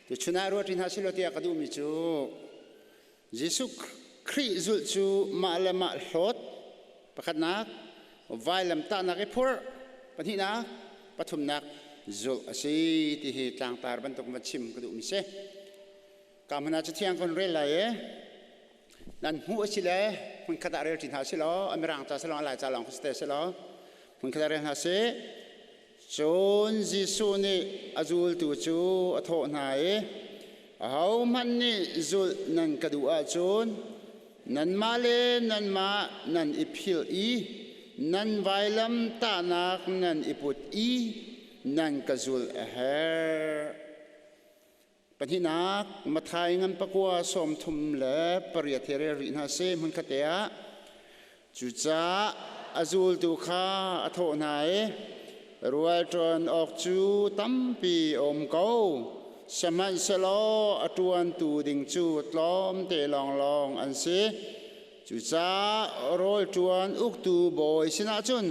Tuchun ah ruahṭi hna silo tiah ka duhmi cu Jesuh Khrih zulh cu mah le mah hlawt pakhatnak, vailamtahnak i phurh pahnihnak, pathumnak zulh a si ti hi tlangtar bantuk va chim ka duhmi si. Ka hmun ah Cathiang kan rel lai i nan hmuh a si le hmunkhat ah rel ṭi hna si law a mirang ca si lawng a lai ca lawng si te si law hmunkhat ah rel hna sih. Cun Jesuh nih a zultu cu a thawh hna i, Ahohmanh nih zulh nan ka duh ahcun nanmah le nanmah nan i philh i nan vailam tahnak nan i put i nan ka zulh a herh. Pahnihnak, Matthai ngan pakua 38 he rel rih hna sih hmunkhat te ah. Cucaah a zultu kha a thawh hna i, Rualṭuan awk cu tampi a um ko, sihmanhsehlaw a ṭuantu ding cu tlawmte lawnglawng an si. Cucaah rawl ṭuan uktu bawi sinah cun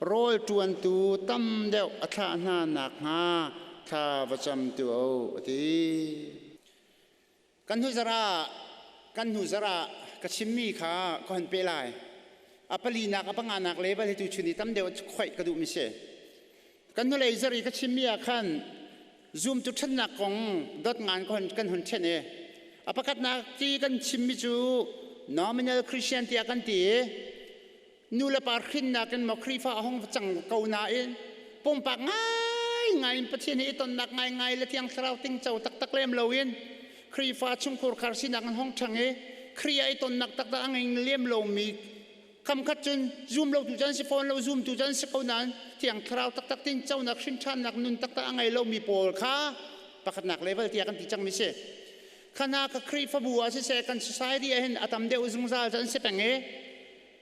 rawl ṭuantu tam deuh a thlah hna nakhnga thla va cam tuah u, a ti. Kan hnu zarh ah kan hnu zarh ah ka chimmi kha ka hon pe lai. A palinak a panganak level hi tuchun i tam deuh khoih ka duhmi si. Kan hnulei zarh i ka chimmi ah khan zumtu ṭhatnak kong dot ngan kan hun ṭhen i a pakhatnak ti kan chimmi cu nominal Christian tiah kan ti i nu le pa hrinnak in maw Khrihfa a hung cang ko nain pumpak ngaingai in Pathian he i tonnak ngaingai le Thiang Thlarau tingco taktak lem loin Khrihfa chungkhur khar sinak in hong ṭhang i Khrih ah i tonnak taktak a ngei lem lomi Kamkhat cun zum lo tu cun si fawn lo zum tu cun si ko nain Thiang Thlarau taktak tin conak hrinṭhannak nun taktak a ngei lomi pawl kha pakhatnak level tiah kan ti cangmi si. Khana ka Khrihfabu ah siseh kan society ah hin a tam deuh zungzal cu an si peng i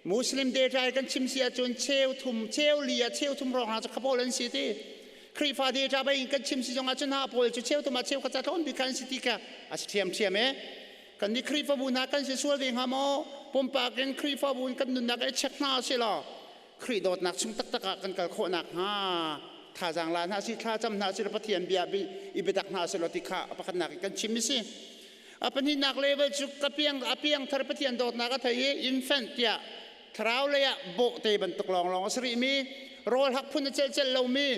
Muslim data kan chim si ahcun cheu thum cheu li ah cheu thum hrawng hna cu kha pawl an si ti. Khrihfa data bei in kan chim si zong ah cun ha pawl cu cheu thum ah cheu khat ca tlawm bik kha an si ti kha a si ṭhiamṭhiam e. Kan nih Khrihfabu hna kan si sual ve hnga maw? Pumpak in Khrihfabu in kan nunnak i check hna usih law Khrih dawtnak chung taktak ah kan kal khawh nakhnga thazaang la hna si thlacam hna si Pathian bia i biatak hna si law ti kha a pakhatnak in kan chim i si. A pahnihnak level cu ka piang a piang thar Pathian dawtnak a thei i infant tiah thlarau lei ah bawhte bantuk lawnglawng a si rihmi rawl hak phun a celcel lomi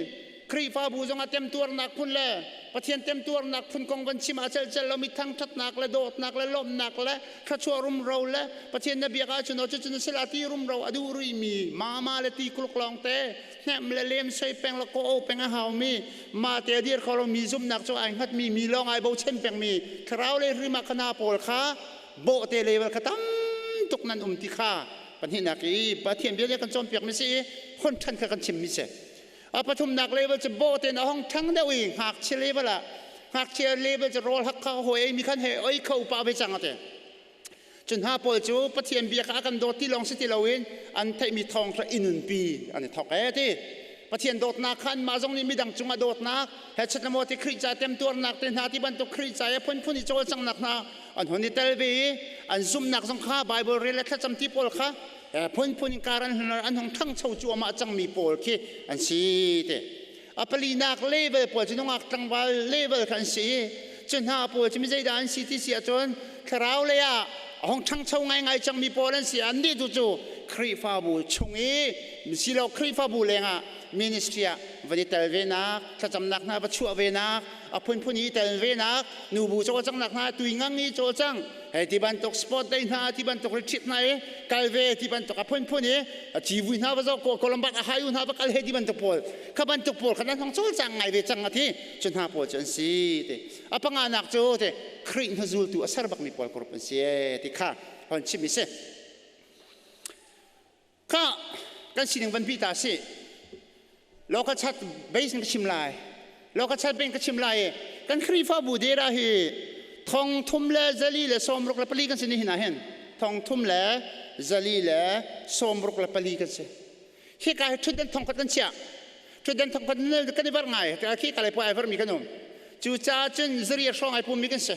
Khrihfabu zong ah temtuarnak phun le Pathian temtuarnak phun kong van chim ah celcel lomi thangṭhatnak le dawtnak le lawmhnak le thluachuah rumro le Pathian na biak ahcun aw cucun sila ti rumro a duh rihmi mama le ti kuluk lawng te hnem le lem soi peng le ko peng a haumi ma te a dir kho lomi zumhnak cu ai hngatmi mi lawng ai bochan pengmi thlarau le rima khana pawl kha bawhte level kha tam tuk nan um ti kha pahnihnak i Pathian bia kan cawnpiak mi si i hon ṭhan kha kan chim mi si. A pathumnak level cu bawhte in a hong ṭhang deuh i ngakchia level ah ngakchia level cu rawl hak kha hawi ei mi khan he oi kho pa ve cang ate. Cun hna pawl cu Pathian bia kha a kan dawt ti lawng si ti loin an theihmi thawng kha i nunpi an i thawk e ti. Pathian dawtnak kha anmah zong nih midang cungah dawtnak he chat maw ti Khrih ca temtuarnak te hna ti bantuk Khrih ca i phunphun i cawlcanghnak hna an hun i tel ve i an zumhnak zong kha Bible rel le thlacam ti pawl kha phunphun in kar an an hung ṭhangcho cuahmah cangmi pawl khi an si ti. A palinak level pawl cu nungak tlangval level kha an si i cu hna pawl cu mi zeidah an si ti si ahcun thlarau lei ah a hung ṭhangcho ngaingai cangmi pawl an si. Annih tu cu Khrihfabu chung i silo Khrihfabu lengah ministry ah van i tel venak, thlacamnak hna va chuah venak, a phunphun i tel venak, nubu cawlcanghnak hna tui ngang i cawlcang, hei ti bantuk sport day hna ti bantuk retreat hna i kal ve ti bantuk a phunphun i civui hna va zoh ko Columbus a hayu hna va kal he ti bantuk pawl kha bantuk pawl kha nan hong cawlcang ngai ve cang a ti. Cu hna pawl cu an si ti. A panganak cu ti Khrih hnuzultu a ser bakmi pawl group an si ti kha hon chim i si. Kha kan sining van bi ta si. Local chat base in ka chim lai. Local chat bank ka chim lai i kan Khrihfabu data hi thong thum le zali le sawm ruk le pali kan si ni hin ah hin thong thum le zali le sawm ruk le pali kan si. Khi ka hi ṭhutdan thong khat kan chiah. Ṭhutdan thong khat kan i var ngai. Khi ka lei puai ai varmi kan um. Cucaah cun zaria hrawng ai pummi kan si.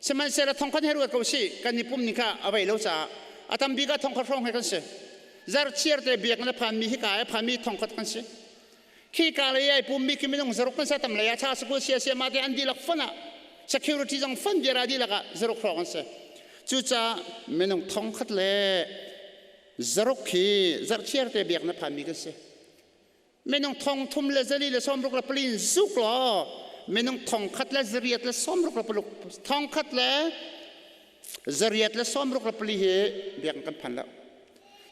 Sihmanhsehlaw thong khat he ruat ko sih, kan i pum ni kha a vei lo caah a tam bik ah thong khat hrawng he kan si. Zarchiar te biakinn a phanmi hika ai phanmi thong khat kan si. Khi ka lei ai pummi khi minung zaruk kan sa tam lei ah cha sakul sia sia ma te an dihlak fon ah. Security zong fund viara dihlak ah zaruk hrawng an si. Cucaah minung thongkhat le zaruk hi zarhchiar te biak na phanmi kan si. Minung thong thum le zali le sawmruk le pali in zuk law minung thongkhat le zariat le sawmruk le paruk thongkhat le zariat le sawmruk le pali hi biak kan phan lo.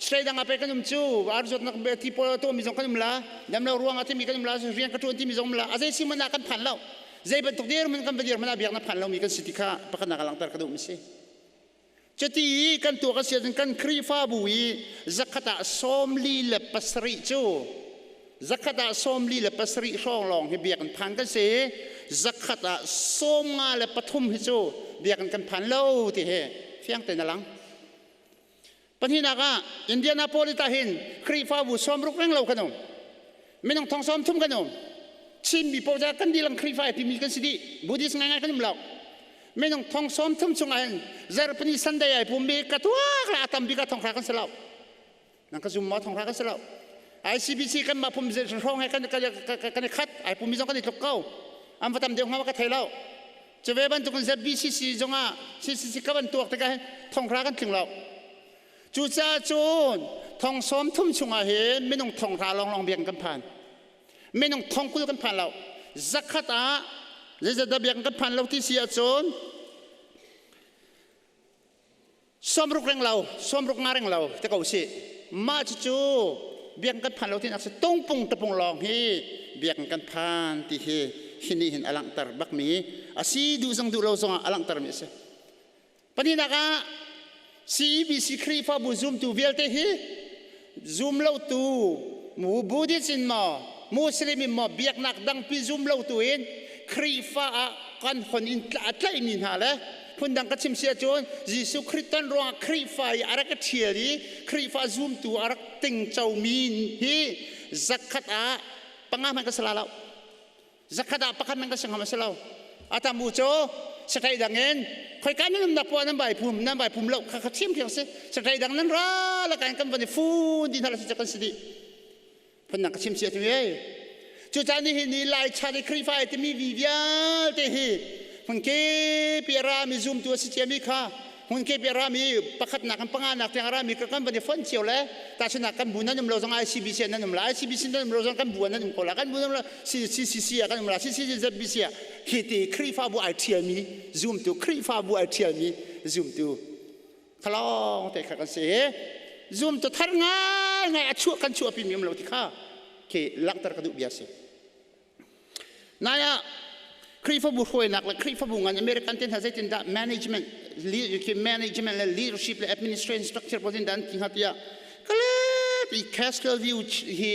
Srei dang ah pe kan um cu ar zawtnak ti pawl to mi zong kan um la dam lo ruang ah timi kan um la rian ka tuan timi zong um la a zei si man ah kan phan lo. Zei bantuk dir man kan va dir man ah biak na phan lo mi kan si ti kha pakhat nak langter ka duh mi si. Cuti i kan tuak a si ahcun kan Khrihfabu i zakhat ah 47 cu zakhat ah 47 hrawng lawng hi biakinn phan kan si. Zakhat ah 53 hi cu biakinn kan phan lo ti hi fiang tein a lang. Pahnihnak ah Indianapolis ah hin Khrihfabu 60 reng lo kan um. Minung thong 30 kan um. Chinmi paoh kan dilang Khrihfa ai timi kan si dih. Buddhist ngaingai kan um lo. Minung thong 30 chung ah hin zarhpini Sunday ai pummi ka tuak la a tam bik ah thong hra kan si lo. Nang ka zum maw thong hra kan si lo. ICBC kan mah pum hrawng he kan kan i khat ai pummi zong kan i tluk ko. An va tam deuh hnga ka thei lo. Cu ve bantukin ZBCC zongah CCC ka van tuak tikah hin thong hra kan tling lo. Cucaah cun thong 30 chungah hin minung thong hra lawnglawng biakinn kan phan. Minung thong 20 kan phan lo. Zakhat ah zeizat dah biakinn kan phan lo ti si ahcun 60 reng lo, 65 reng lo te ko si. Mah cucu biakinn kan phan lo ti nak si tungpung tapung lawng hi biakinn kan phan ti hi hi nih hin a langhter bakmi a si duh zong duh lo zongah a langhtermi a si. Pahnihnak ah CEBC Khrihfabu zumtu vialte hi zum lotu Buddhist in maw Muslim in maw biaknak dangpi zum lotu in Khrihfa ah kan hon in tlaihmi hna le phundang ka chim si ahcun Jesuh Khrih ton ruangah Khrihfa i a rak i ṭhial i Khrihfa zumtu a rak tingcomi hi zakhat ah panga hmanh ka si la lo. Zakhat ah pakhat man ka sing ham a si lo. A tam u cu sakai dang in khoika nan umnak poah nan vai phum nan vai phum lo kha kha thiam thiam si sakai dang nan ra la kan kan van i fun di hna la si kan si di phun nang ka chim sia tu ye cu caan ni hi ni lai chan i Khrihfa ai timi vi vialte hi hmun ke pi ra mi zum tu a si cia mi kha hmun ke pi ra mi pakhat nak kan panga nak tiang ra mi kan van i fon cio le ta chuna kan bu nan um lo zong ICBC nan um la ICBC nan um lo zong kan bu nan um ko la kan bu nan um lo CCC kan um la CCC ZBC hi ti Khrihfabu ai thial mi zumtu Khrihfabu ai thial mi zumtu khalong te kha kan si zumtu thar ngai ngai a chuah kan chuah pi mi um lo ti kha ke langhter ka duh bia si Nai ah Khrihfabu hruainak le Khrihfabu ngan American te hna zeitindah management management le leadership le administration structure pawl dah an ti hnga tiah kalet i Castle View hi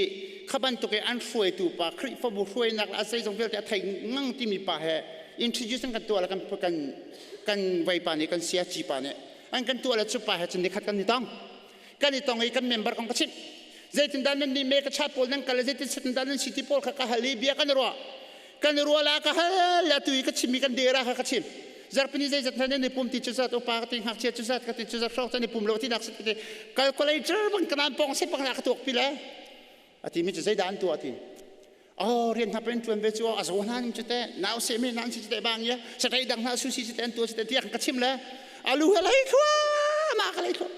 kha bantuk i an hruaitu pa Khrihfabu hruainak le a zeizong vialte a thei ngang timi pa he introduce an kan tuah le kan kan kan veipa nih kan siaci pa nih an kan tuah le cu pa he cun nikhat kan i tong kan i tong i kan member kong ka chimh zeitindah nan nih me ka chat pawl nan kal zeitin dah nan city pawl kha ka hal i bia kan ruah kan ruah la ka hal la tu i ka chim i kan dera kha ka chim zarpini zeizat hna nan i pum ti cu zat upa ka ti ngakchia cu zat ka ti cu zat hrawk can i pum lo ti nak ti calculator bang kanan pong se bang na ka tuak pi le ati mi cu zeidah an tuah ti oh rian hna pen tuan ve cu a zo hna ning cu te nau se me nan si te bang ya satai dang hna su si te an tu te tiang ka chim le alu he lai thua ma ka lai thua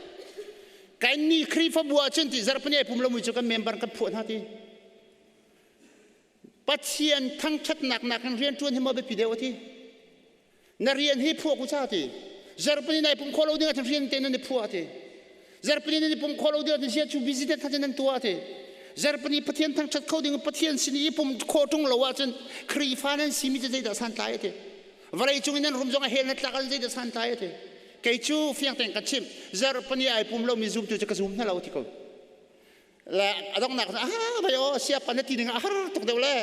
kan ni khrifa bua cun ti zarpani pum lo mu cu kan member kan phuah hna ti Pathian thangthatnak nak in rian tuan hi mo biapi deuh ati na rian hi phuah ku cha ti zarpani nai pum kho lo ding ah rian te nan i phuah ti zarpani nan i pum kho lo ding ah sia chu busy te than nan tuah ti zarpani pathian thangthat kho ding pathian sin i pum kho tung lo ahcun khrifa nan si mi cu zeidah san tlai ti vawlei cung in nan rum zong a hel na tlak an zeidah san tlai ti kei cu fiang tein ka chim zarpani ai pum lo mi zumtu cu ka zum hna lo ti ko le a donghnak ah vai o siapa na ti ding a har tuk deuh le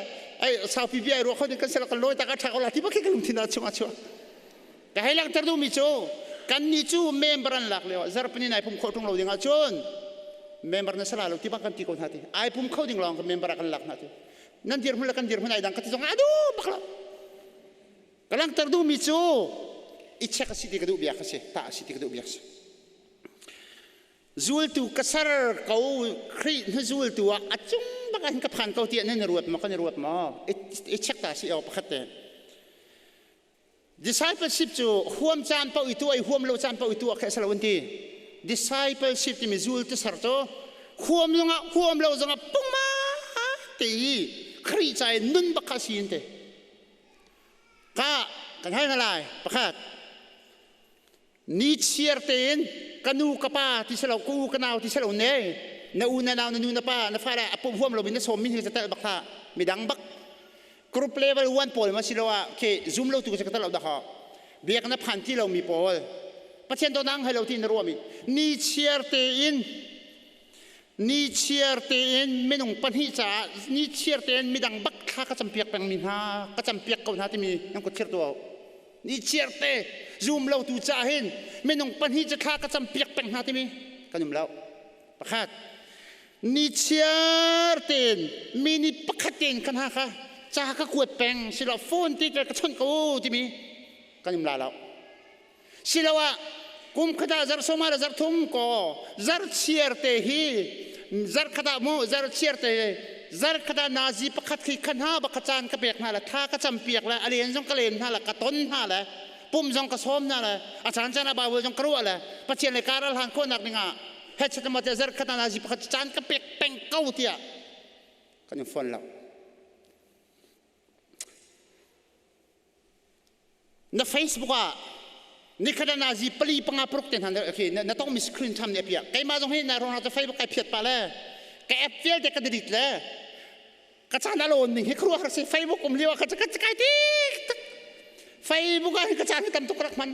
ai saupi bia ai ruah kho ding kan sel kan lawi tak a tha ko la ti bak ka lungthin ah chung a chuah ka hei langhter duhmi cu kan ni cu member an lak lio zarpani nai pum kho tung lo ding ah cun member na sala lo ti bak kan ti ko hna ti ai pum kho ding lawng ka member ah kan lak hna ti nan dirhmun le kan dirhmun ai dang ka ti zong adu bak lo ka langhter duhmi cu i check a si ti ka duh bia ka si ta a si ti ka duh bia ka si Zultu ka ser ko Khrih hnuzultu ah a cung bak ah hin ka phan ko tiah nan i ruat maw kan i ruat maw i check ta si awk pakhat te. Discipleship cu huam caan paoh i tuah i huam lo caan paoh i tuah khi a si lo an ti. Discipleship timi zul ti ser cu huam zongah huam lo zongah pungma te i Khrih ca i nun bak kha a si an ti. Ka kan hal hna lai pakhat ni chiar tein ka nu ka pa ti si lo ka u ka nau ti si lo ne na u na nau na nu na pa na fale a pum huam lo mi na sawm mi hi tel bak hlah midang bak group level 1 pawl ma si lo ah ke zoom lo tu ka tel lo dah ha biak na phan ti lo mi pawl pathian do nang hai lo ti na ruah mi ni chiar tein ni chiar tein minung pahnih caah ni chiar tein midang bak thla ka campiak peng mi hna ka campiak ko hna timi nan kut thir tuah ni chiar te zum lo tu caah hin minung pahnih cu thla ka campiak peng hna timi kan um lo pakhat ni chiar tein mi ni pakhat tein kan ha kha ca ka kuat peng silo phone ti ka chawnh ko timi kan um la lo Siloah kum khat ah zarh sawma le zarh thum ko zarh chiar te hi zarh khat ah mu zarh chiar te zarh khat ah nazi pakhat khi kha hna bak caan ka pek hna le tha ka cam piak le a len zong ka len hna le ka ton hna le pum zong ka sawm hna le a caan caan ah Bible zong ka ruah le Pathian le karal han khawhnak dingah headset ma te zarh khat ah nazi pakhat caan ka pek peng ko tiah kan in phone lo. Na Facebook ah nikhat ah nazi pali panga paruk te hna khi na tongmi screen time nih a piah. Keimah zong hi na ruangah cu Facebook kai phiat pah le ka app vialte ka delete le ka caan a lawn ning hi khuaruahhar si. Facebook um lio ah ka ka kai tik tak. Facebook ah hin ka caan hi tam tuk rak hman.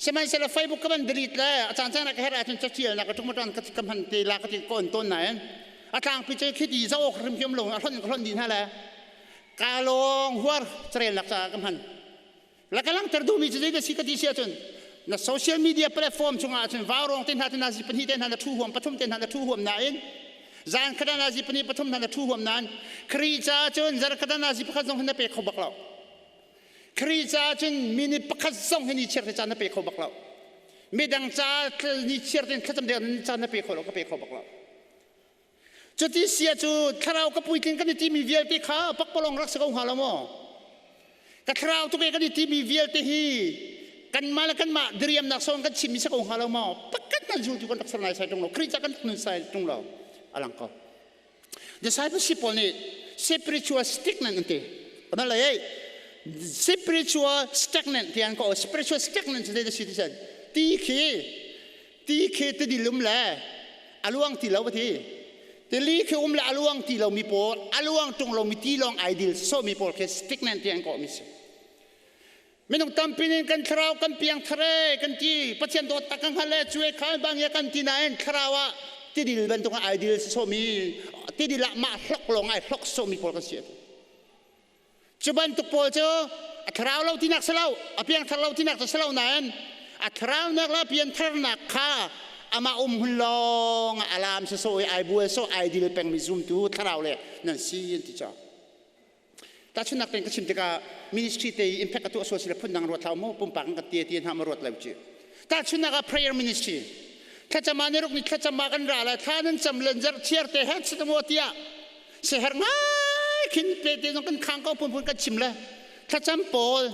Sihmanhsehlaw Facebook ka van delete le a caan caan ah ka herh ahcun caṭial nak ka ṭung ka ka hman te la ka ti ka on tawn nain a tlangpi cu khi ti zoh awk hrim khi um lo a hlonh ka hlonh dih hna le ka lawng huar carelnak caah ka hman. La ka langhter duhmi cu zei si ka ti si ahcun na social media platform chungah ahcun vaurawng te hna te hna zi pahnih te hna na ṭhu huam pathum te hna na ṭhu huam nain zan khat ah zi pahnih pathum hna na ṭhu huam nain Khrih caah cun zar khat ah zi pakhat zong na pe kho bak lo. Khrih caah cun mi nih pakhat zong hi ni chiar te caan na pe kho bak lo. Midang caah ni chiar tein thlacam ding caan na pe kho lo ka pe kho bak lo. Cuti sia cu thlarau ka puitling kan i timi vialte kha pakpalawng rak si ko hnga lo maw? Ka thlarau tuk e kan i timi vialte hi kanmah le kanmah diriamnak sawng kan chimmi si ko hnga lo maw? Pakhat nan zultu kan rak ser nai sai ṭung lo. Khrih ca kan nun sai ṭung lo. A lang ko. Discipleship pawl nih spiritual stagnant an ti. Kana lei spiritual stagnant ti an ko. Spiritual stagnant cu zei da si ti sen? Ti khi ti khi tidil um le a luang ti lo ti tili khi um le a luang ti lo mi pawl a luang tung lo mi ti lawng ai dil so mi pawl khi stagnant ti an kawh mi si minung tampi nih kan thlarau kan piang thare kan ti pathian dawt tak kan hngal le cuai kha bang ya kan ti nain thlarau ah tidil bantuk ai dil so mi tidil ah mah hlok lawng ai hlok so mi pawl kan si Cu bantuk pawl cu a thlarau lo tinak si lo, a piangthar lo tinak cu si lo nain a thlaraunak le piantharnak kha amah um hun lawng ah alam si so i ai bual so ai dil pengmi zumtu thlarau le nan si an ti caw. Tahchunhnak tein ka chim tikah ministry te i impact a tuah sual si le phundang ruat hlah mu pumpak in ka tie ti hna ma ruat lo ci. Tahchunhnak ah prayer ministry thlacam ah ni ruk ni thlacam ah kan ra lai thla nan cam len zarh chiar te het si maw tiah Siaherh ngai khin pete zong kan khang ko phunphun kan chim le thlacam pawl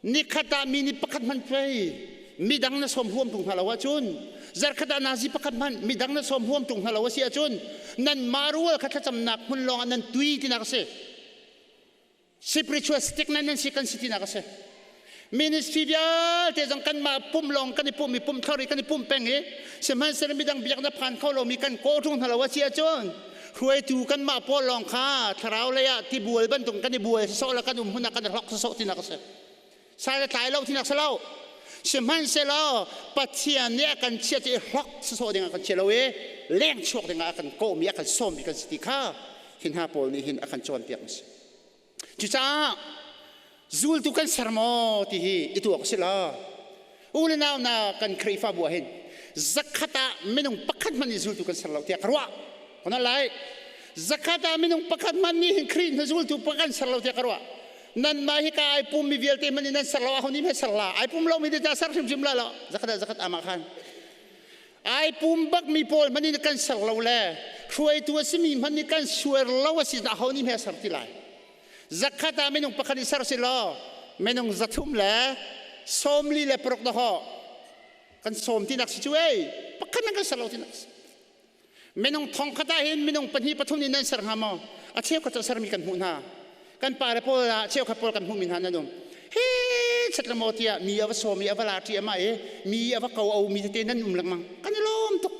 nikhat ah mi nih pakhat hmanh pei midang na sawm huam tung hna lo ahcun zarkhat ah nazi pakhat hmanh midang na sawm huam tung hna lo a si ahcun nan mah rual kha thlacamnak hmun lawng ah nan tui tinak a si. Spiritual stagnant nan si kan si tinak a si. Ministry vialte zong kanmah pum lawng kan i pum i pum thlor i kan i pum peng i sihmanhsehlaw midang biaknak phan kho lomi kan kawhṭung hna lo a si ahcun hruaitu kanmah pawl lawng kha thlarau lei ah tibual bantuk kan i bual sawsawh le kan um hmun ah kan i hlok sawsawh tinak a si. Sai le tlai lo tinak si lo. Sihmanhsehlaw Pathian nih a kan chiat i hlok sawsawh dingah kan chia lo i leng chuak dingah a kan kawhmi a kan sawmmi kan si ti kha hi hna pawl nih hin a kan cawnpiak a si. Cucaah zultu kan ser maw ti hi i tuak si lo. U le nau na kan Khrihfabu ah hin zakhat ah minung pakhat hmanh nih zultu kan ser lo tiah ka ruah. Kana lai zakhat ah minung pakhat hmanh nih hin Khrih hna zultu pa kan ser lo tiah ka ruah. Nan mah hi ka ai pum mi vialte hmanh nih nan ser lo aho nih hme ser la ai pum lo mi te ta ser hrimhrim la lo zakhat ah zakhat ama khan ai pum bak mi pawl hmanh nih kan ser lo le hruaitu a simi hmanh nih kan suar lo a si aho nih hme ser ti lai zakhat ah minung pakhat i ser si law Minung 346 dahawh kan sawm tinak si cu ei. Pakhat nan kan ser lo tinak si. Minung 1000 ah hin minung pahnih pathum nih nan ser hnga maw? A cheukhat cu sermi kan hmuh hna. Kan pale pawl ah cheukhat pawl kan hmuhmi hna nan um. Hi chat le maw tiah mi a va sawm i a va la ṭi ama i mi a va ko o mi tete nan um lengmang. Kan i lawm tuk.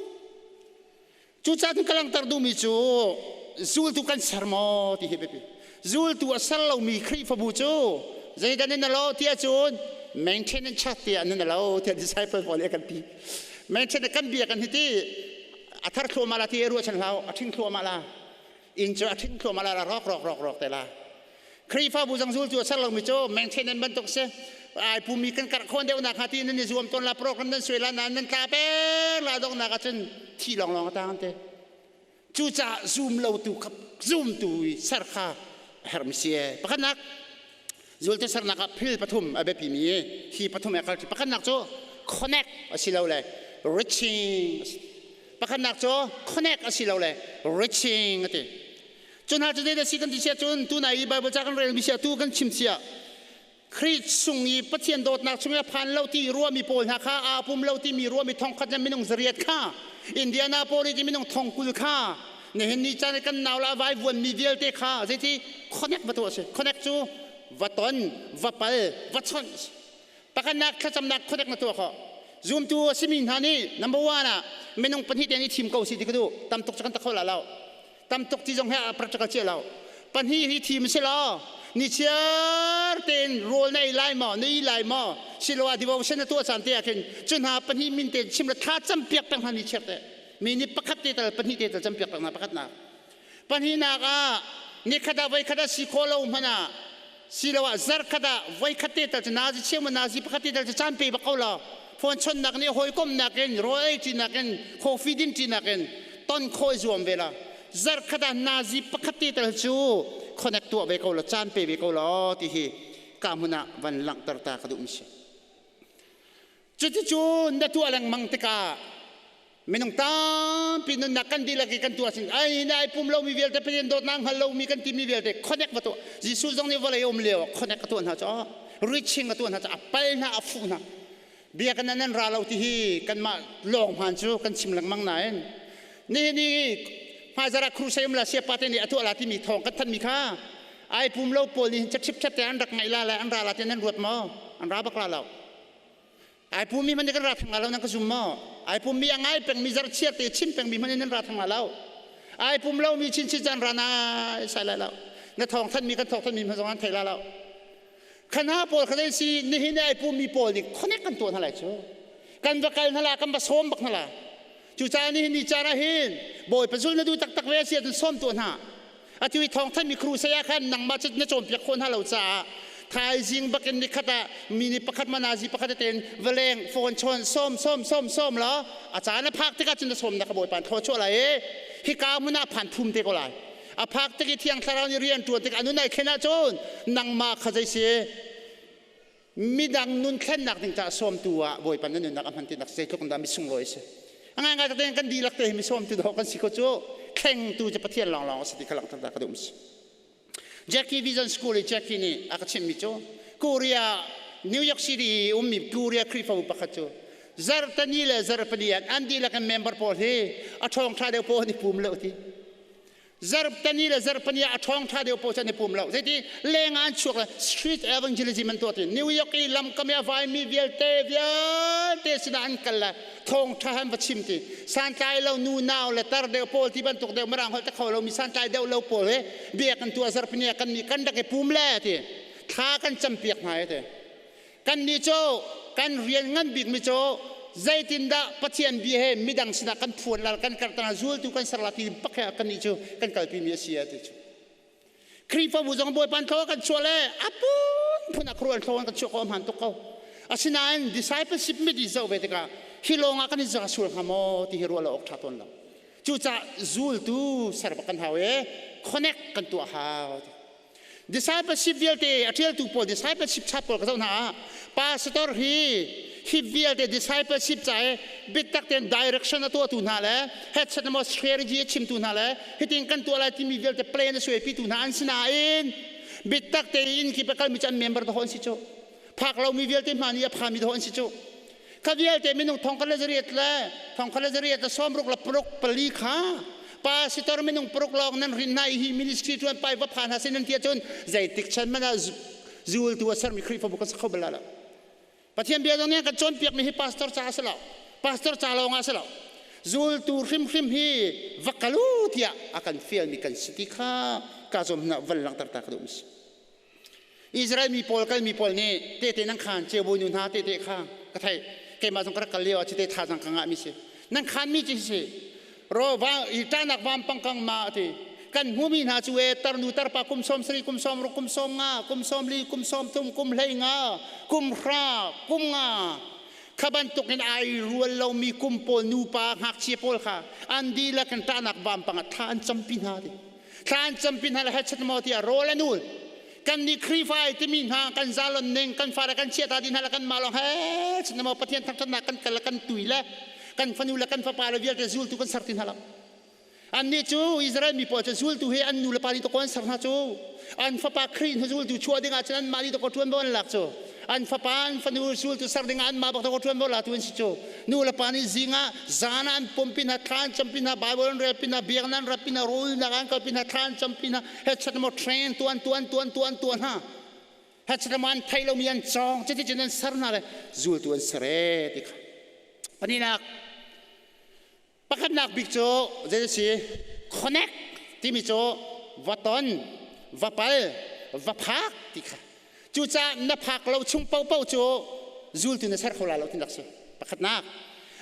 Cucaah ka langhter duhmi cu zultu kan ser maw ti hi biapi. Zultu a ser lomi Khrihfabu cu zeidah nan lo tiah cun maintenance church tiah nan lo tiah disciple pawl nih kan ti. Maintenance kan bia kan hi ti a thar thluahmah la ti ruah chan hlau a ṭhing thluahmah la inn cu a ṭhing thluahmah la rawk rawk rawk rawk te la. Khrihfabu zong zultu a ser lomi cu maintenance bantuk si. Ai pumi kan karh khawn deuh nak hnga ti nan i zuam tawn la program nan suai la nain nan tla peng la donghnak ahcun thi lawnglawng a tang te. Cucaah zum lotu kha zumtu i ser kha a herhmi si. Pakhatnak zultu sernak ah phil pathum a biapimi hi pathum he kal pakhatnak cu connect asilole reaching pakhatnak cu connect asilole reaching a ti. Cu hna cu zeidah si kan ti siah cun tunai i Bible ca kan relmi siah tu kan chim siah Khrih chung i Pathian dawtnak chung i a phan lo ti ruahmi pawl hna kha aa pum lo timi ruahmi 1000 le minung 800 kha Indianapolis i minung 40,000 kha nihin ni caan i kan nau la vai vuanmi vialte kha zeiti connect va tuah a si. Connect cu va ton, va pal, va chawnh. Pakhatnak thlacamnak connect na tuah khawh. Zumtu a simi hna nih number one ah minung pahnih te nih thim ko si ti ka duh. Tam tuk cu kan ta kho la lo. Tam tuk ti zong he a practical cia lo. Pahnih hi thim si law ni chiar tein rawl na ei lai maw, na ei lai maw, siloah devotion na tuah caan te ah khin cu hna pahnih min te chim le thla cam piak peng hna ni chiar te. Mi nih pakhat te tal pahnih te tal cam piak peng hna pakhatnak. Pahnihnak ah nikhat ah voikhat ah si khawh lo hmanh ah siloah zarkhat ah voikhat te tal cu nazi cheu ma nazi pakhat te tal cu caan pe bak ko law phone chonnak nih hawikomnak in rawl ei ṭinak in coffee din ṭinak in ton khawh i zuam ve la. Zarkhat ah nazi pakhat te tal cu connect tuah ve ko law caan pe ve ko law ti hi ka hmun ah van langhter ta ka duhmi si. Cuticun na tuah lengmang tikah minung tampi nunnak kan dihlak i kan tuah sin ai na ai pum lomi vialte Pathian dawtnak hngal lomi kan timi vialte connect va tuah. Jesuh zong nih vawlei um lio ah connect a tuah hna cu reaching a tuah hna cu a pal hna a fuh hna. Bia kan nan ra lo ti hi kanmah lawng hmaan cu kan chim lengmang nain nihin i hmaizarh ah crusade um la siapa te nih a tuah la timi thawng kan thanmi kha ai pum lo pawl nih hin cachip te an rak ngaih la le an ra la ti nan ruat maw? An ra bak la lo. Ai pummi hmanh kan ra thang lo nan ka zum maw? Ai pummi a ngai pengmi zarhchiar te chim pengmi hmanh nan ra thang lo. Ai pum lomi chinchin caan ra nai sai lai lo. Na thawng thanmi kan thawng thanmi hmanh zong an thei la lo. Khana pawl kha si nihin ai pummi pawl nih connect kan tuah hna lai cu. Kan va kal hna la kan va sawm bak hna la. Cucaah nihin ni caan ah hin Bawipa zul na duh taktak ve a si ahcun sawm tuah hna. Atu i thawng thanmi crusade ah khan nangmah cu na cawnpiak khawh hna lo caah thaizing bakin nikhat ah mi nih pakhat manazi pakhat tein valeng phone chawn sawm sawm sawm sawm law a caan a phak tikah cun na sawmnak ka Bawipa thaw chuah lai i hika hmun ah phan phum te ko lai. A phak tik i Thiang Thlarau nih rian ṭuan tik a nun ai thlen ahcun nangmah kha zei si midang nun thlennak ding caah sawmtu ah Bawipa na nunnak a hman tinak zeitluk in dah misunglawi a si. A ngaingai tak tein kan dihlak te hi misawmtu dawh kan si ko cu thlengtu cu Pathian lawnglawng a si ti kha langhter ta ka duh si. Jackie Vision School i Jackie nih a ka chimhmi cu Korea New York City i ummi Korea Khrihfabu pakhat cu zarhtani le zarhpali ah an dihlak in member pawl hi a ṭhawng ṭha deuh pawl an i pum lo ti. Zarhtani le zarhpani ah a ṭhawng ṭha deuh paoh cu an i pum lo. Zeiti leng ah an chuak le street evangelism an tuah ti. New York i lamkam i a vaimi vialte vialte sinah an kal le thawngṭha han va chim ti. Santlai lo nu nau le tar deuh pawl ti bantuk deuh mirang holh te kho lomi santlai deuh lo pawl he biak an tuah zarhpini ah kan nih kan rak i pum le ti. Thla kan campiak hna ti. Kannih cu kan rian ngan bikmi cu zeitindah Pathian bia he midang sinah kan phuan la kan karhter zultu kan ser la ti bak he kannih cu kan kalpimi a si a ti cu. Khrihfabu zong Bawipa thlaw kan chuah le a phunphun a khuaruah thlaw kan chuah ko a hmaan tuk ko. Asinain discipleship mit i zoh ve tikah hi lawng ah kan i za sual hnga maw ti hi ruah lo awk ṭha tawn lo. Cucaah zultu ser bak kan hau i connect kan tuah hau. Discipleship vialte a ṭialtu pawl discipleship chap pawl ka zoh hna ah pastor hi hi vialte discipleship ca i biatak tein direction a tuahtu hna le headset maw strategy a chimtu hna le hitin kan tuah lai timi vialte plan a suaipitu hna an si nain. Bitak tein ki pakal mi cu an member dawh an si cu. Phak lomi vialte hma nih a phami dawh an si cu. Kha vialte minung 1400 le 1400 le 60 le paruk pali kha pastor minung paruk lawng nan rin hna i hi ministry tuan pai va phan hna sin nan ti ahcun zeitik chan man ah zultu a sermi Khrihfabu kan si kho bal lo. Pathian bia zong nih kan cawnpiakmi hi pastor ca a si lo. Pastor ca lawng ah a si lo. Zultu hrimhrim hi va kal u tiah a kan fialmi kan si ti kha ka zuam hna van langhter ta ka duh si. Israel mi pawl kalmi pawl nih tehte nan khaan ceu nu hna tehte kha ka theih. Keimah zong ka rak kal lio ah cite thazaang ka ngahmi si. Nan khaanmi ci si ro va i ṭahnak vampang kang ma ati kan hmumi hna cu e tarnu tarpa kum 70, kum 60, kum 50, kum 40, kum 30, kum 15, kum 10, kum 5 kha bantuk in ai rual lomi kum pawl nupa ngakchia pawl kha an dihlak in ṭahnak vampang ah thla an campi hna ti thla an campi hna le hechet maw tiah rawl an ul. Kan nih Khrihfa ai timi hna kan zalon ning kan fale kan chiata dih hna le kan mah lawng he chin maw Pathian thangṭhatnak kan kal le kan tui le kan fanu le kan fapa le vialte zultu kan ser ti hna lo. Annih cu Israel mi pawl cu zultu hi an nu le pa nih takaw an ser hna cu. An fapa Khrih hnu zultu chuah ding ah cun anmah nih takaw ṭuanvo an lak cu. An fapa an fanu zultu ser ding ah anmah bak takaw ṭuanvo latu an si cu. Nu le pa nih zing ah zan ah an pumpi hna, thla an campi hna, Bible an relpi hna, biakinn an ratpi hna, rawlnak an kalpi hna, thla an campi hna, hechat maw train tuan tuan tuan tuan tuan hna. Hechat maw an thei lomi an cawng, cuti cun an ser hna le zultu an ser ee ti kha. Pahnihnak, pakhatnak bik cu zei si connect timi cu va ton, va pal, va phak ti kha. Cucaah na phak lo chung paohpaoh cu zultu na ser kho lai lo ti nak si. Pakhatnak.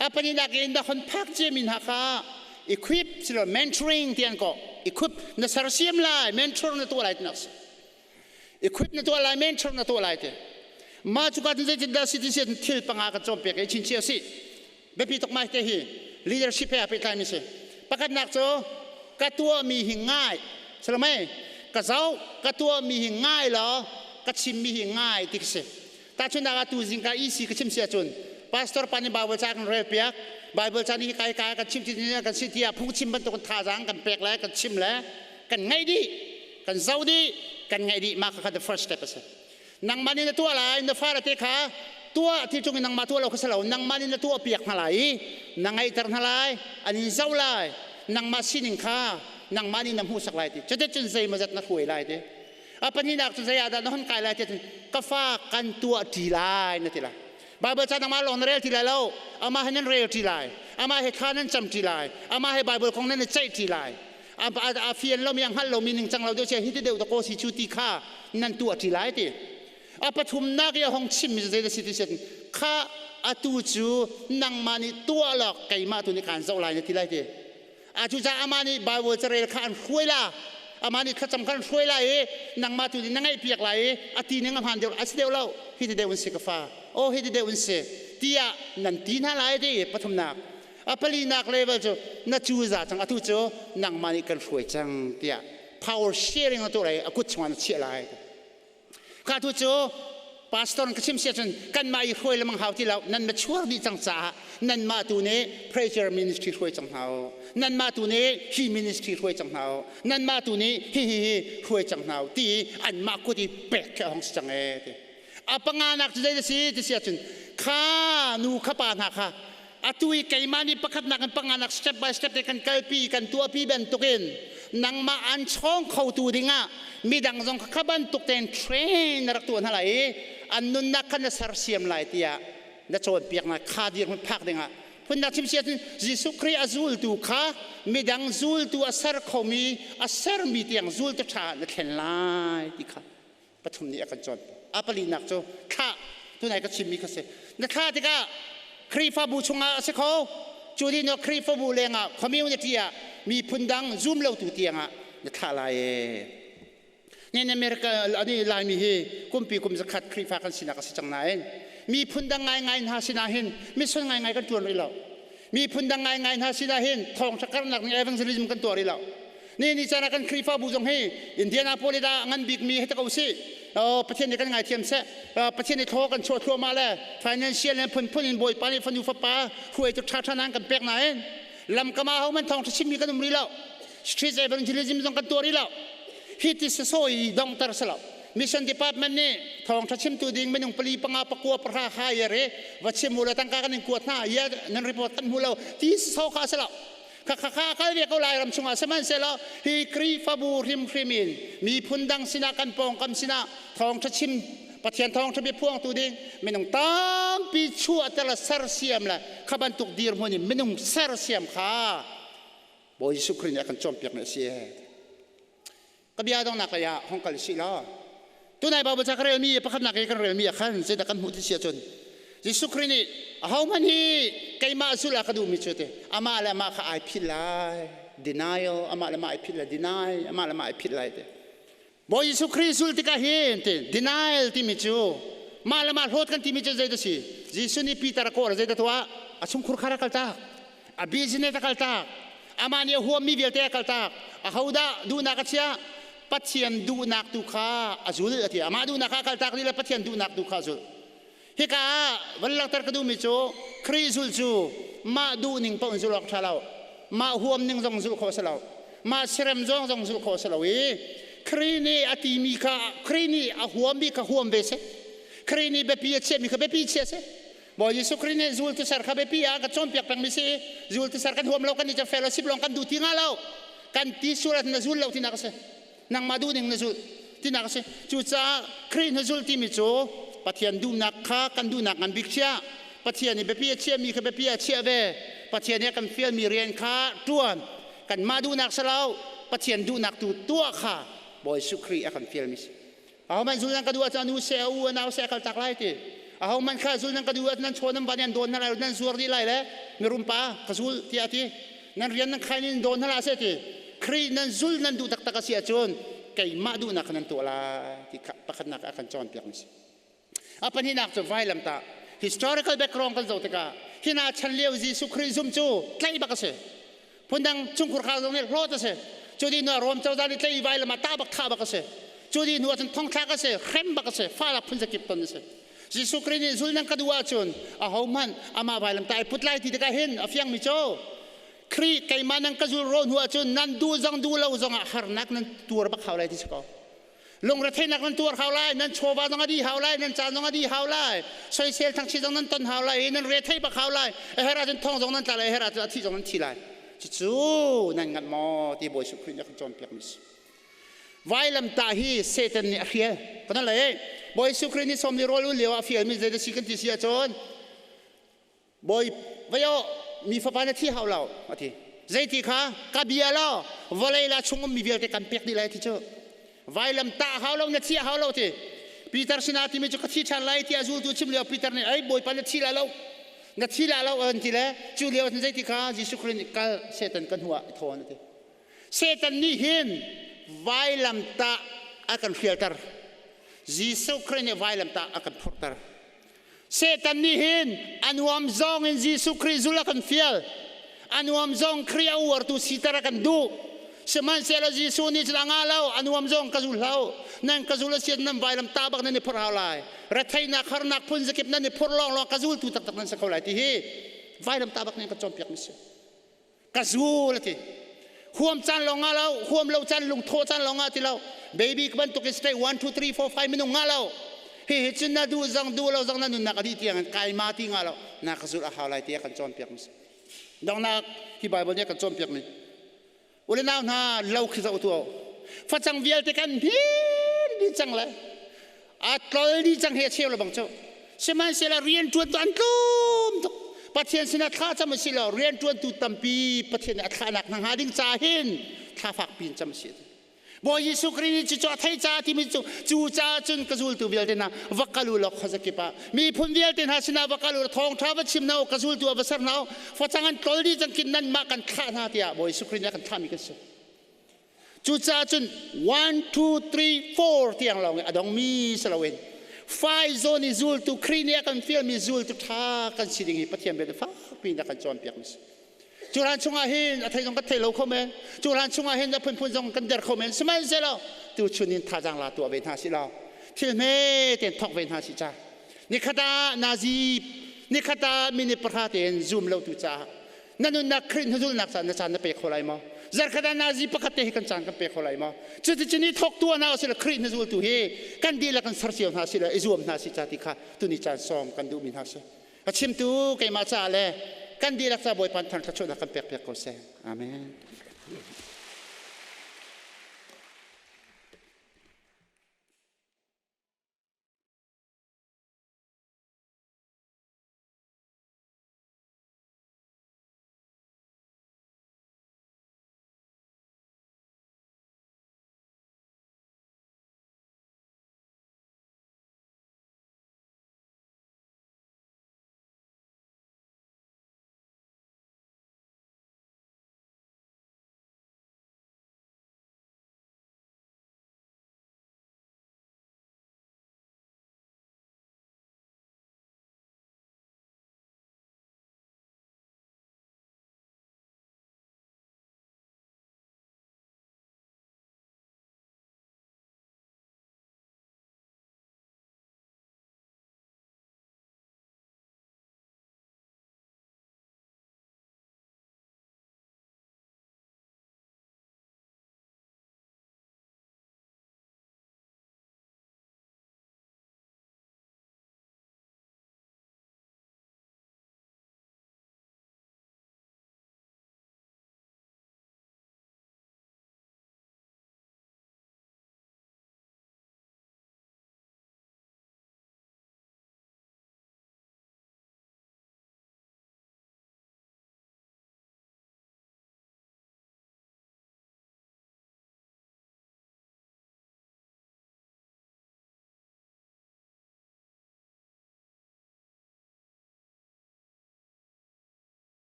A pahnihnak in na hon phak ciami hna kha equip silo mentoring ti an kawh. Equip na sersiam lai, mentor na tuah lai ti nak si. Equip na tuah lai, mentor na tuah lai ti. Mah cu ka zeitindah si ti si thil panga kan cawnpiak i chin chia si. Biapi tuk mai te hi leadership he aa pehtlaimi si. Pakhatnak cu ka tuahmi hi ngai salomei ka zoh ka tuahmi hi ngai law ka chimmi hi ngai ti ka si. Tahchunhnak ah tu zingka EC ka chim si ahcun pastor pa nih Bible ca kan rel piak, Bible ca nih kai kai kan chim ti kan si tiah phungchim bantuk in thazaang kan pek le kan chim le kan ngaih dih, kan zoh dih, kan ngaih dih. Mah kha the first step a si. Nangmah nih na tuah lai, na fale te kha tuah ti cung in nangmah tuah lo kha si lo, nangmah nih na tuah piak hna lai i na ngaihter hna lai, an in zoh lai, nangmah sining kha nangmah nih na hmuhsak lai ti. Cuticun zeimawzat na hruai lai ti. A pahnihnak cu zei ah dah na hun kai lai ti ka fa kan tuah ṭi lai na ti lai. Bible ca nangmah lawng na rel ti lai lo, amah he nan rel ṭi lai, amah he thla nan cam ṭi lai, amah he Bible kong nan i ceih ṭi lai. A fian lomi a hngalh lomi ningcang lo deuh sia hi ti deuh dakaw si cu ti kha nan tuah ṭi lai ti. A pathumnak i a hong chimmi cu zei si ti si kha atu cu nangmah nih tuah lawk keimah tu nih kaan zoh lai na ti lai ti. A cucaah amah nih Bible carel kha an hruai la, amah nih thlacam kha an hruai lai i nangmah tu nih na ngaihpiak lai i a ti ning a hmaan deuh a si deuh lo, hi ti deuh in si ka fa, aw hi ti deuh in si tiah nan ti hna lai ti. Pathumnak, a palinak level cu na cuza cang, atu cu nangmah nih kan hruai cang tiah power sharing na tuah lai, a kut chungah na chiah lai. Ka tu cu pastor ka chim si ahcun kanmah i hruai lemang hau ti lo, nan mature dih cang caah nanmah tu nih prayer ministry hruai cang hna u, nanmah tu nih hi ministry hruai cang hna u, nanmah tu nih hi hi hi hruai cang hna u ti anmah kut i pek khi a hong si cang ee ti. A panganak cu zei si ti si ahcun kha nu kha pa hna kha atu i keimah nih pakhatnak in panganak step by step te kan kalpi kan tuahpi bantukin nangmah an chawng khotu dingah midang zong kha bantuk tein train na rak tuah hna lai i an nunnak kha na sersiam lai tiah na cawnpiak hna kha dirhmun phak dingah. Phundang chim si ahcun Jesuh Khrih a zultu kha midang zultu a ser khomi a sermi tiang zultu ṭha na thlen lai ti kha pathum nih a kan cawn. A palinak cu thlah, tunai ka chimmi kha si. Na thlah tikah Khrihfabu chungah a si kho, cu dih no Khrihfabu lengah community ah miphun dang zum lotu tiangah na thlah lai ee. Nen America ani Laimi hi kumpi kum zakhat Khrihfa kan sinak a si cang nain miphun dang ngaingai hna sinah hin mission ngaingai kan ṭuan rih lo. Miphun dang ngaingai hna sinah hin thawngṭha karnak ning evangelism kan tuah rih lo. Ni ni caan ah kan Khrihfabu zong hi Indianapolis ah ngan bikmi hei ta ko sih. Pathian nih kan ngaithiam seh. Pathian nih thaw kan chuah thluahmah le financial le phunphun in Bawipa nih fanu fapa hruaitu ṭhaṭha nan kan pek nain lamkam ah hohmanh thawngṭha chimmi kan um rih lo. Street evangelism zong kan tuah rih lo. Hi ti sasaw i dongter si lo. Mission Department nih thawngṭha chimtu ding minung pali panga pakua pahra hire i va chim u law tangka kan in kuat hna ia nan report kan hmu lo ti sasaw kha si lo. Kha kha kha kal ve ko lai ram chungah sihmanhsehlaw hi Khrihfabu hrimhrim in miphun dang sinah kan pawngkam sinah thawngṭha chim Pathian thawngṭha bia phuangtu ding minung tampi chuahter le sersiam le kha bantuk dirhmun in minung sersiam kha Bawi Jesuh Khrih nih a kan cawnpiakmi a si. Ka bia donghnak lei ah hong kal sih law tunai Bible ca ka relmi pakhatnak i kan relmi ah khan zeidah kan hmuh ti si ahcun Jesuh Khrih nih ahohmanh hi keimah zulh ah ka duhmi cu ti amah le amah kha ai philh lai, denial, amah le amah ai philh lai, deny, amah le amah ai philh lai ti. Bawi Jesuh Khrih zul tikah hin ti denial timi cu mah le mah hlawt kan timi cu zeidah si? Jesuh nih Peter a kawh zeidah tuah? A chungkhur khar a kaltak, a business a kaltak, amah nih a huammi vialte a kaltak. Ahodah duhnak a chiah? Pathian duhnak tu kha a zul a ti. Amah duhnak kha a kaltak dih le Pathian duhnak tu kha a zul. Hika ah van langhter ka duhmi cu Khrih zul cu mah duhning paoh in zulh awk ṭha lo. Mah huam ning zong zulh khawh a si lo. Mah sirem zong zong zulh khawh a si lo i Khrih nih a timi kha Khrih nih a huammi kha huam ve seh. Khrih nih biapi a chiahmi kha biapi chia seh. Bawi Jesuh Khrih nih zultu ser kha biapi ah a kan cawnpiak pengmi si i zultu ser kan huam lo kan i cu fellowship lawng kan duh ti nga lo. Kan ti sual ahcun na zul lo tinak a si. Nangmah duhning na zulh tinak a si. Cucaah Khrih na zulh timi cu Pathian duhnak kha kan duhnak ngan bik chiah. Pathian nih biapi a chiahmi kha biapi ah chiah ve. Pathian nih a kan fialmi rian kha ṭuan. Kanmah duhnak si lo, Pathian duhnak tu tuah kha Bawi Jesuh Khrih a kan fialmi si. Ahohmanh zul nan ka duh ahcun a nu seh, a u, a nau seh a kaltak lai ti. Ahohmanh kha zul nan ka duh ahcun nan chaw nan van i an dawn hna lai, nan zuar dih lai le mirum pa ka zul tiah a ti. Nan rian nan khain in dawn hna hlah seh ti. Khrih nan zul nan duh taktak a si ahcun keimah duhnak kha nan tuah lai ti kha pakhatnak ah a kan cawnpiakmi si. A pahnihnak cu vailamtah. Historical background kan zoh tikah hina chan lio Jesuh Khrih zum cu tlaih bak a si. Phundang chungkhur khar zong nih hlawt a si. Cu dih hnu ah Rom cozah nih tlaih i vailam ah tah bak thah bak a si. Cu dih hnu ah cun thongthlak a si, hrem bak a si, falak phun zakip ton a si. Jesuh Khrih nih zul nan ka duh ahcun ahohmanh amah vailamtah i put lai ti tikah hin a fiangmi cu Khrih keimah nan ka zul rawh hnu ahcun nan duh zong duh lo zongah harnak nan tuar bak hau lai ti si ko. Lungretheihnak nan tuar hau lai, nan chawva zong a dih hau lai, nan caan zong a dih hau lai, soisel thangchi zong nan ton hau lai i nan rethei bak hau lai, a herh ahcun thong zong nan tla lai, a herh ahcun a thih zong nan thi lai. Cucu nan ngat maw ti Bawi Jesuh Khrih nih a kan cawnpiakmi si. Vailamtah hi Satan nih a hrial. Kan le Bawi Jesuh Khrih nih sawmli rawl ul lio ah a fialmi zei si kan ti si ahcun Bawi vaio mi fapa na thi hau lo a ti. Zeiti kha ka bia law vawlei la chung ummi vialte kan pek dih lai ti cu. Vailam tah hau lo na thi hau lo ti. Peter sinah timi cu ka thi ṭhan lai ti a zultu chim lio Peter nih ei Bawipa na thi la lo na thi la lo an ti le cu lio cun zeiti kha Jesuh Khrist nih kal Satan kan hnu ah i thawn a ti. Satan nih hin vailam tah a kan hrialter. Jesuh Khrist nih vailam tah a kan phurhter. Satan nih hin a nuam zong in Jesuh Khrih zul a kan fial. A nuam zong Khrih a uartu siter a kan duh. Sihmanhsehlaw Jesuh nih cun a ngah lo, a nuam zong ka zul hlah. Nan ka zul a si nan vailam ta bak nan i phorh hau lai. Retheihnak harnak phun zakip nan i phorh lawnglawng ka zultu taktak nan si kho lai ti hi vailam ta bak nih kan cawnpiak mi si. Ka zul a ti. Huam caan lawng ngah lo, huam lo caan lungthawh caan lawng ngah ti lo. Baby ka bantuk in stay 1 2 3 4 5 minung ngah lo. Hi hi cun na duh zong duh lo zong na nunnak a dih tiang in kai ma ti ngah lo. Na ka zulh a hau lai ti a kan cawnpiak mi si. Donghnak hi Bible nih a kan cawnpiak mi. Ule nau hna lo khi zoh tu. Facang vialte kan hnin dih cang le a tlol dih cang he a cheu le bang cu. Sihmanhsehlaw rian ṭuan tu an tlawm tuk. Pathian sinah thla cam a si lo, rian ṭuantu tampi Pathian nih a thlahnak hna hnga ding ca hin thla fakpi in cam a si. Bawi Jesuh Khrih nih cucu a theih caah timi cu cu caah cun ka zultu vialte hna va kal u law khuazakip ah miphun vialte hna sinah va kal u law thawngṭha va chim hna u, ka zultu ah va ser hna u, facang an tlol dih cang kin nanmah kan thlah hna tiah Bawi Jesuh Khrih nih a kan thlahmi kan si. Cucaah cun 1, 2, 3, 4 tiang lawng i a dongmi si loin fai zawn i zultu Khrih nih a kan fialmi zultu ṭha kan si ding hi Pathian bia fakpi in a kan cawnpiak mi si. Cu hlan chungah hin a thei zong kan thei lo kho men. Cu hlan chungah hin a phunphun zong kan der kho men. Sihmanhsehlaw tuchun in thazaang la tuah ve hna si law thil hme tein thawk ve hna si ca. Nikhat ah nazi nikhat ah minute pahra tein zoom lo tu caah na nunnak Khrih hnuzulnak caan na caan na pe kho lai maw? Zarkhat ah nazi pakhat te hi kan caan kan pe kho lai maw? Cuticun i thawktu hna usila Khrih na zultu hi kan dihlak kan ser cio hna sila i zuam hna si ca ti kha tuni caan sawm kan duhmi hna si. A chimtu keimah caah le kan dihlak ca Bawipa thang thluachuahnak kan pek piak ko seh. Amen.